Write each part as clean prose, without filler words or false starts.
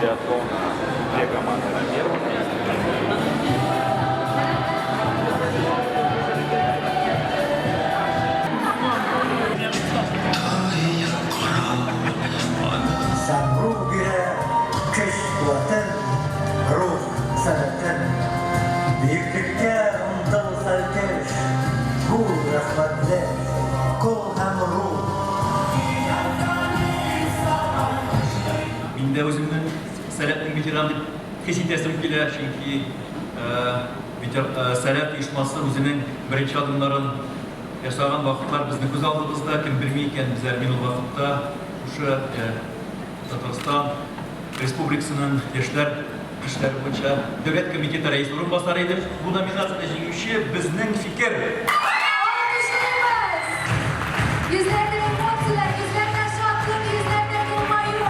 биатлона две команды на первом месте. Сәмрух бирә көч-куәтен, рух сәләтен. Бөеклеккә омтыл сәлкеш, бул рәхмәтле, кол һәм рух. Мин дә үземне Сәләтнең ветераны дип хис итәсем килә, чөнки Сәләт оешмасы үзенең беренче адымнарын ясаган вакытлар безнең күз алдыбызда, кем белми икән, без әле мин ул вакытта шушы Татарстан Республикасының яшьләр эшләре буенча дәүләт комитеты рәисе урынбасары идем. Бу номинациядә җиңүче безнең фикер. Алкышлыйбыз! Йөзләрдә эмоцияләр, йөзләрдә шатлык, йөзләрдә елмаю.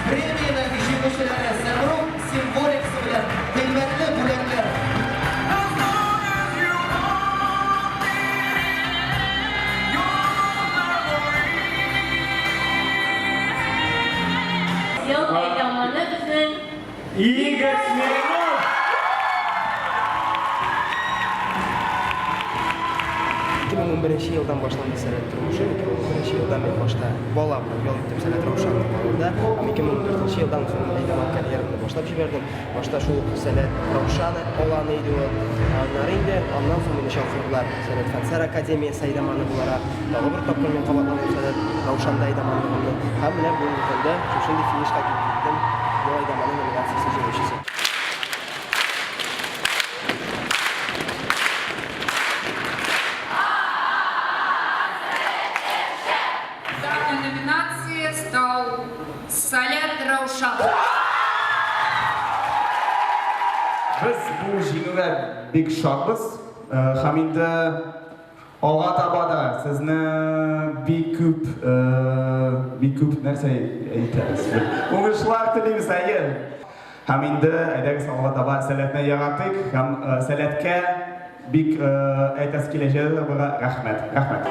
Премиянең җиңүчеләре Сәмрух символикасы белән кыйммәтле бүләкләр. Ел әйдаманы безнең Игорь Смирнов! 2011 елдан башланды Сәләт тормышы. 2011 елда мин башта бала булып ял иттем Сәләт Раушан авылында. Һәм 2014 елдан үземнең әйдаман карьерамны башлап җибәрдем. Башта шул ук Сәләт Раушаны аланы иде ул. Аннары инде аннан соң мине чакырдылар Сәләт Фәнсәр академиясе әйдаманы буларак. Тагы бер тапкыр мин кабатладым Сәләт Раушанда әйдаманлыгымны. Һәм менә бүгенге көндә шушындый финишка килеп җиттем. Ел әйдаманы номинациясе җиңүчесе. В данной номинации стал Салят Раушан. Без бу җиңүгә бик шатбыз. Һәм инде алга таба да сезне бик күп, бик күп нәрсә әйтәбез. Уңышлар телибез, әйе. Һәм инде әйдәгез алга таба Сәләтне яратыйк һәм Сәләткә бик әйтәсе килә җәләловага рәхмәт. Рәхмәт.